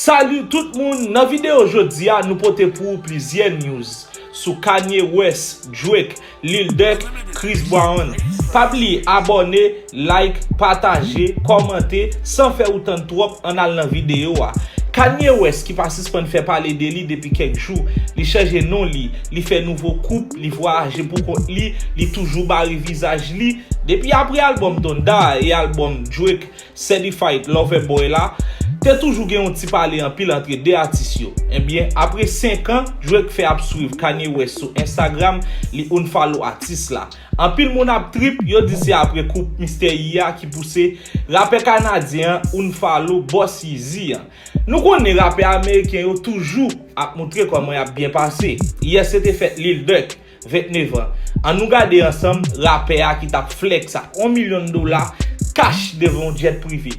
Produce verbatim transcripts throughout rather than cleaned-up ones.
Salut tout moun, nan videyo jodi a nou pote pou ou plizyè news sou Kanye West, Drake, Lil Durk, Chris Brown. Pa bliye abòne, like, pataje, kòmante, san fè ou tann twòp, ann al nan videyo a. Kanye West ki pa sispann fè pale de li depi kèk jou, li chanje non li, li fè nouvo koup, li vwayaje pou kont li, li toujou bare vizaj li. Depi apre albòm Donda e albòm Drake Certified Lover Boy la, te toujou gen yon ti pale anpil antre de atis yo. Ebyen, apre senk an, Drake fè ap swiv Kanye West sou Instagram, li unfollow atis la. Anpil moun ap trip, yo di se apre koup Mistè Yi a ki pouse rapè kanadyen an unfollow bòs Yeezy an. Nou konnen rapè ameriken yo toujou ap montre kòman y ap byen pase. Yè se te fèt Lil Durk, vennèf an. Ann nou gade ansanm rapè a ki t ap flex ak yon milyon dola cash devan yon jet prive.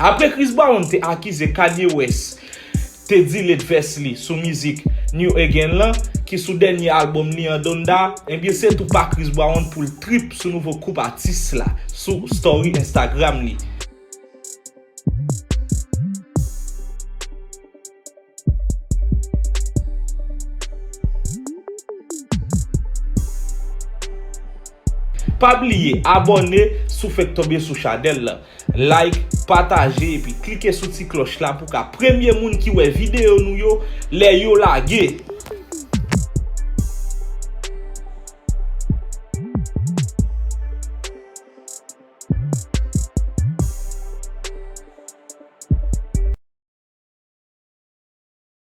Apre Chris Brown te akize Kanye West te delete vès li sou mizik New Again lan, ki sou dènye albòm li an Donda, ebyen se tou pa Chris Brown pou l trip sou nouvo koup atis la sou story Instagram li. Pa bliye abòne si w fèk tonbe sou chanèl lan. Like, pataje epi klike sou ti klòch la pou w ka premye moun ki wè videyo nou yo lè yo lage.